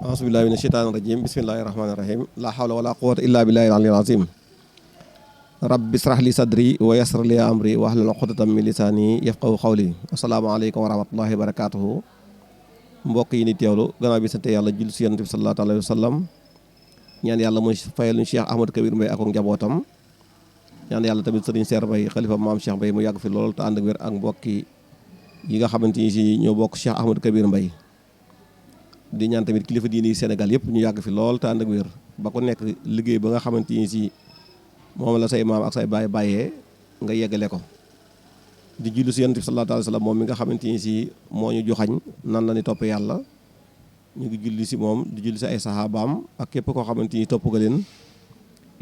A'uzubillahi mina sheytaani rajim bismillahi rahmaani rahim la hawla wala quwwata illa billahi al-aliyyil azim rabbi israh li sadri wa yassir li amri wahlul uqdatam min lisani yafqahu qawli assalaamu aleykum wa rahmatullahi wa barakatuhu mbokk yi ni teewlu gannaaw bi sante yàlla jul si yonent bi sallallahu alayhi wa sallam ñaan yàlla muy fayal ñu Cheikh Ahmadou Kabir Mbaye ak njabootam ñaan yàlla tamit sëriñ Cheikh Mbaye xalifa maam Cheikh Mbaye mu yàgg fi lool te ànd ak wér ak mbokki yi nga xamante ni si ñoo bokk Cheikh Ahmadou Kabir Mbaye di ñaan tamit kilifa diini Sénégal yëpp ñu yàgg fi lool te ànd ak wér ba ko nekk liggéey ba nga xamante ni si moom la say maam ak say baay bàyyee nga yeggale ko di julli si yonent bi sallallahu alayhi wa sallam moom mi nga xamante ni si moo ñu joxañ nan la ni topp yàlla ñu ngi julli si moom di julli si ay saxaabaam ak képp koo xamante ni topp nga leen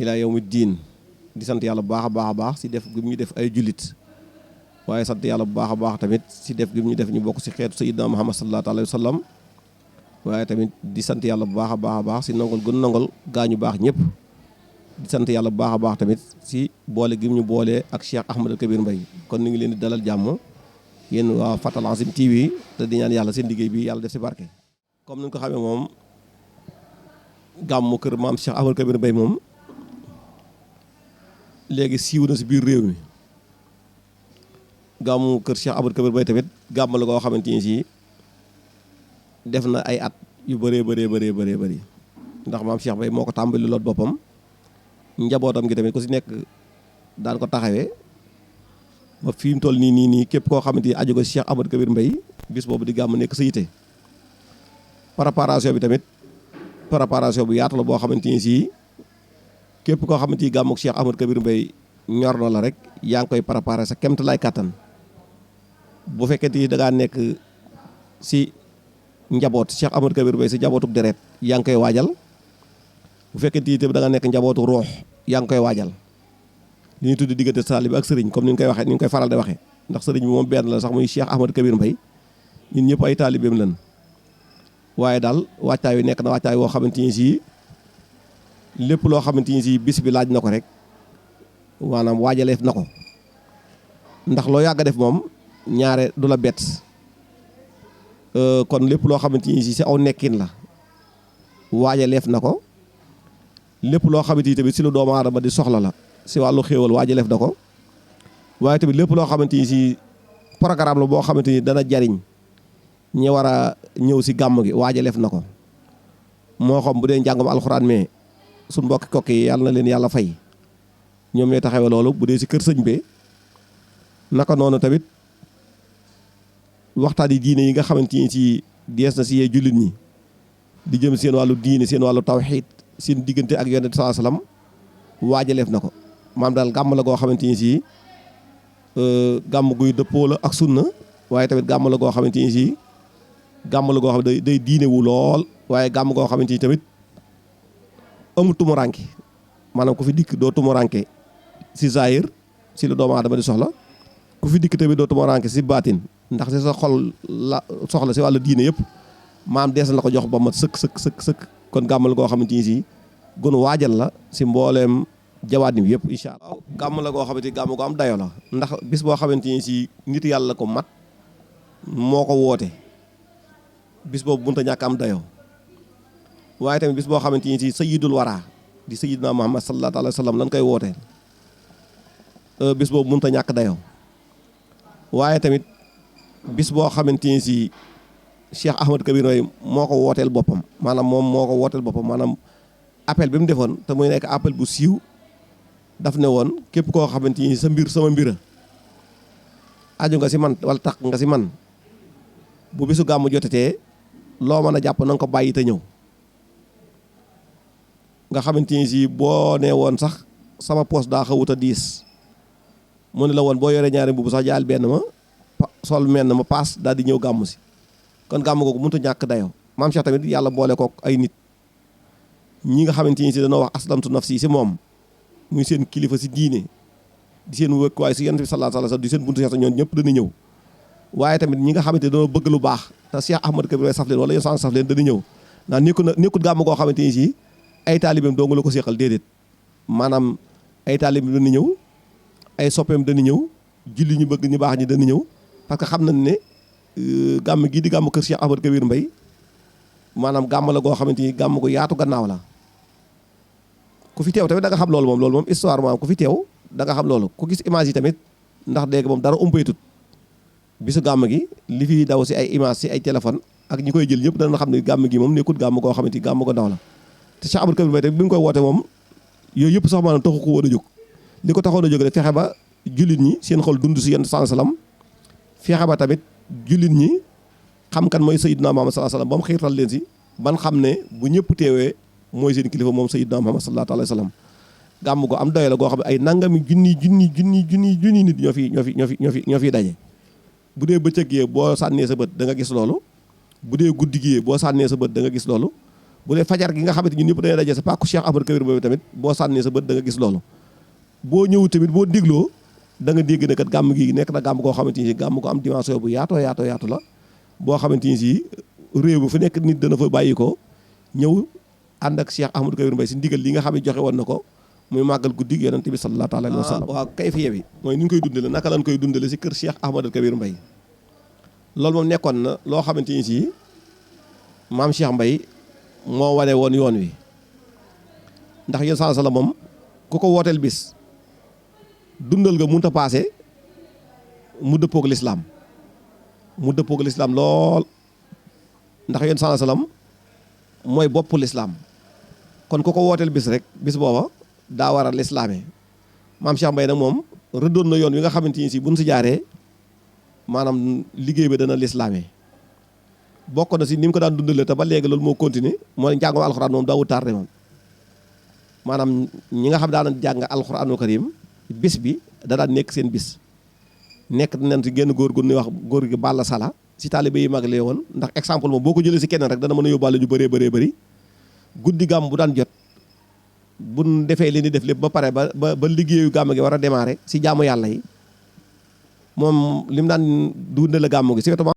ilaa yawmi diin di sant yàlla bu baax a baax a baax si def gi ñu def ay jullit waaye sant yàlla bu baax a baax tamit si def gi ñu def ñu bokk si xeetu sayyidina Muhammad sallallahu alayhi wa sallam waaye tamit di sant yàlla bu baax a baax a baax si nangol gën nangol gaañu baax ñëpp di sant yàlla bu baax a baax tamit si boole gi ñu boole ak Cheikh Ahmadou Kabir Mbaye kon ñu ngi leen di dalal jàmm yéen waa Fatal Azim TV te di ñaan yàlla seen liggéey bi yàlla def si barke. comme ni nga ko xamee moom gàmmu kër maam Cheikh Ahmadou Kabir Mbaye moom léegi siiw na si biir réew mi gàmmu kër Cheikh Ahmadou Kabir Mbaye tamit gàmm la koo xamante ni si def na ay at yu bëree bëri ndax maam Cheikh Mbaye moo ko tàmbali lool boppam njabootam gi tamit ku si nekk daan ko taxawee ba fi mu toll nii képp koo xamante ni aju ko Cheikh Ahmadou Kabir Mbaye bis boobu di gàmm nekk sa yite préparation bi tamit préparation bu yaatu la boo xamante ni si képp koo xamante ni gàmmuk Cheikh Ahmadou Kabir Mbaye ñor na la rek yaa ngi koy préparé sa kemt lay kàttan bu fekkente ni da ngaa nekk si njaboot Cheikh Ahmadou Kabir Mbaye si njabootuk deret yaa ngi koy waajal bu fekkente ni tamit da nga nekk njabootu ruux yaa ngi koy waajal li ñuy tudd diggante taalibe ak sëriñ comme ni ñu koy waxee ni ñu koy faral di waxee ndax sëriñ bi moom benn la sax muy Cheikh Ahmadou Kabir Mbaye ñun ñëpp ay taalibeem lan waaye daal waajtaay wi nekk na waajtaay woo xamante ni si lépp loo xamante ni si bis bi laaj na ko rek maanaam waajaleef na ko ndax loo yàgg def moom ñaare du la bett kon lépp loo xamante ni si aw nekkin la waajaleef na ko lépp loo xamante ni tamit si lu doomu aadama di soxla la si wàllu xéewal waajaleef na ko waaye tamit lépp loo xamante ni si programme la boo xamante ni dana jariñ ñi war a ñëw si gàmm gi waajaleef na ko moo xam bu dee njàngum alxuraan mais suñ mbokki kokki yi yàlla na leen yàlla fay ñoom ñooy taxawee loolu bu dee si kër sëñ be naka noonu tamit waxtaan yi diine yi nga xamante ni si dees na si yee jullit ñi di jëm seen wàllu diine seen wàllu tawxiid seen diggante ak yonent sallallahu alayhi wasallam waajaleef na ko maam daal gàmm la goo xamante ni si gàmm guy dëppoo la ak sunna waaye tamit gàmm la goo xamante ni si gàmm la goo xam ne day diine wu lool waaye gàmm goo xamante ni tamit amul tumuranke maanaam ku fi dikk doo tumuranke si zahir si lu doomu aadama di soxla ku fi dikk tamit doo tumuranke si baatin ndax si sa xol la soxla si wàllu diine yëpp maam dees na la ko jox ba mat sëkk kon gàmm la goo xamante ni si gën waajal la si mbooleem jawaat ni yëpp incha allah. gàmm la goo xamante ni gàmm ko am dayo la ndax bis boo xamante ni si nit yàlla ko mat moo ko woote bis boobu mënut a ñàkk am dayoo waaye tamit bis boo xamante ni si sayyidul wara di sayyidina Muhammad sallallahu alayhi wa sallam lan koy wootee bis boobu mënut a ñàkk dayoo waaye tamit bis boo xamante ni si Cheikh Ahmadou Kabir Mbaye moo ko wooteel boppam maanaam moom moo ko wooteel boppam maanaam appel bi mu defoon te muy nekk appel bu siiw daf ne woon képp koo xamante ni sa mbir sama mbira aju nga si man wala tax nga si man bu bisu gàmmu jotatee loo mën a jàpp na nga ko bàyyi te ñëw nga xamante ni si boo nee woon sax sama poos daa xawut a diis mu ne la woon boo yoree ñaari mbubu sax jaal benn ma sol menn ma paas daal di ñëw gàmmu si kon gàmmu googu mënut a ñàkk dayoo maam Cheikh tamit yàlla boole kook ay nit ñi nga xamante ni si dañoo wax aslamtu nafsi si moom muy seen kilifa si diine di seen wëkk waaye si yonent bi sallallahu alayhi wasallam di seen buntu Cheikh ñoom ñëpp dana ñëw waaye tamit ñi nga xamante dañoo bëgg lu baax te Cheikh Ahmadou Kabir Mbaye saf leen wala yow saf leen dana ñëw ndax nekkul gàmm goo xamante ni si ay taalibeem dong la ko seqal déedéet maanaam ay taalibeem dana ñëw ay soppeem dana ñëw julli ñu bëgg ñu baax ñi dana ñëw parce que xam nañ ne gàmm gii di gàmm kër Cheikh Ahmadou Kabir Mbaye maanaam gàmm la goo xamante ni gàmm gu yaatu gannaaw la ku fi teew tamit da nga xam loolu moom histoire maanaam ku fi teew da nga xam loolu ku gis image yi tamit ndax dégg moom dara umpaytut bisu gàmm gi li fi daw si ay image si ay téléphone ak ñi koy jël ñëpp dana xam ne gàmm gi moom nekkut gàmm goo xamante ni gàmm gu ndaw la te Cheikh Ahmadou Kabir Mbaye tamit bi nga koy woote moom yooyu yëpp sax maanaam taxu ko woon a jóg li ko taxoon a jóg rek fexe ba jullit ñi seen xol dund si Yonent sallallahu alayhi wasallam fexe ba tamit jullit ñi xam kan mooy Sayyidina Muhammad sallallahu alayhi wasallam ba mu xiirtal leen si ban xam ne bu ñëpp teewee mooy seen kilifa moom Sayyidina Muhammad sallallahu alayhi wasallam gàmm go am doy la goo xam ne ay nangami junni nit ñoo fi daje bu dee bëccëg yee boo sànnee sa bët da nga gis loolu bu dee guddi gi boo sànnee sa bët da nga gis loolu bu dee fajar gi nga xamante ñun ñëpp dañuy daje sa pàkku Cheikh Ahmadou Kabir Mbaye tamit boo sànnee sa bët da nga gis loolu boo ñëw tamit boo dégloo da nga dégg ne kat gàmm gi nekk na gàmm goo xamante ni si gàmm ko am dimension bu yaatu la boo xamante ni si réew bu fu nekk nit dana fa bàyyi ko ñëw ànd ak Cheikh Ahmadou Kabir Mbaye si ndigal li nga xam ne joxe woon na ko muy màggal guddi gi Yonent bi sallallahu alayhi wa sallam waaw kayfiya bi mooy ni ñu koy dundale naka lañ koy dundale si kër Cheikh Ahmadou Kabir Mbaye loolu moom nekkoon na loo xamante ni si maam Cheikh Mbaye moo wane woon yoon wi ndax yéen sallallahu alayhi wa sallam moom ku ko wooteel bis dundal nga mënut a paase mu dëppoog lislaam lool ndax yéen sallallahu alayhi wa sallam mooy boppu lislaam kon ku ko wooteel bis rek bis booba daa war a lislaame maam Cheikh Mbaye nag moom rëddoon na yoon wi nga xamante ni si buñ si jaaree maanaam liggéey bi dana lislaame bokk na si ni mu ko daan dundalee te ba léegi loolu moo continuer mooy njàngum alxuraan moom daawul tardé moom maanaam ñi nga xam daan jàng alxuraanul karim bis bi da daan nekk seen bis nekk nañ si génn góor gu ñuy wax góor gi Balla Sala si taalibe yi mag lee woon ndax exemple moom boo ko jëlee si keneen rek dana mën a yóbbaale ñu bëree bëri guddi gàmm bu daan jot buñ defee li ni def lépp ba pare ba liggéeyu gàmm gi war a démarrer si jaamu yàlla yi moom li mu daan dundale gàmm gi si wetu